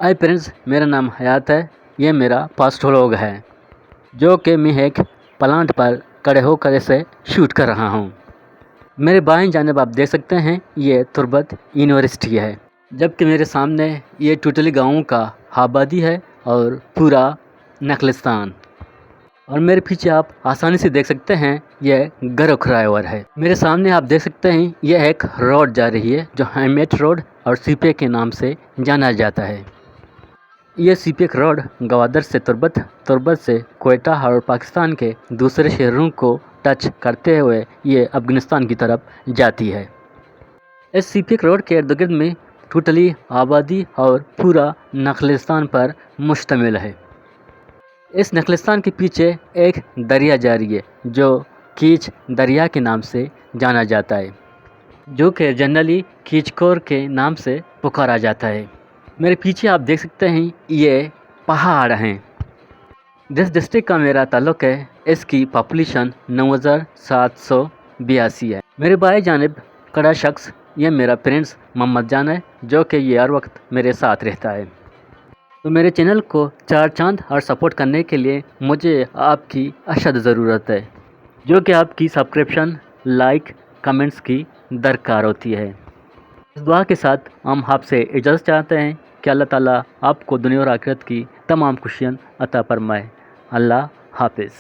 Hi friends, मेरा नाम हयात है। ये मेरा पास्ट व्लॉग है, जो कि मैं एक प्लांट पर खड़े होकर इसे शूट कर रहा हूँ। मेरे बाएं जानिब आप देख सकते हैं, ये तुर्बत यूनिवर्सिटी है, जबकि मेरे सामने ये टोटली गाँव का आबादी है और पूरा नखलिस्तान। और मेरे पीछे आप आसानी से देख सकते हैं, यह गरख रायवर है। मेरे सामने आप देख सकते हैं, यह एक रोड जा रही है, जो हैमेट रोड और सीपे के नाम से जाना जाता है। ये सीपेक रोड ग्वादर से तुर्बत, तुर्बत से क्वेटा और पाकिस्तान के दूसरे शहरों को टच करते हुए ये अफगानिस्तान की तरफ जाती है। इस सीपेक रोड के इर्द गिर्द में टोटली आबादी और पूरा नखलिस्तान पर मुश्तमिल है। इस नखलिस्तान के पीछे एक दरिया जा रही है, जो कीच दरिया के नाम से जाना जाता है, जो कि जनरली कीचकोर के नाम से पुकारा जाता है। मेरे पीछे आप देख सकते हैं, ये पहाड़ हैं। जिस डिस्ट्रिक्ट का मेरा ताल्लुक है, इसकी पॉपुलेशन नौ हज़ार सात सौ बयासी है। मेरे बाएं जानिब खड़ा शख्स, ये मेरा प्रिंस मोहम्मद जान है, जो कि ये हर वक्त मेरे साथ रहता है। तो मेरे चैनल को चार चांद और सपोर्ट करने के लिए मुझे आपकी अशद ज़रूरत है, जो कि आपकी सब्सक्रिप्शन, लाइक, कमेंट्स की दरकार होती है। इस दुआ के साथ हम आपसे इजाज़त चाहते हैं कि अल्लाह ताला आपको दुनिया और आखिरत की तमाम खुशियाँ अता फरमाए। अल्लाह हाफिज़।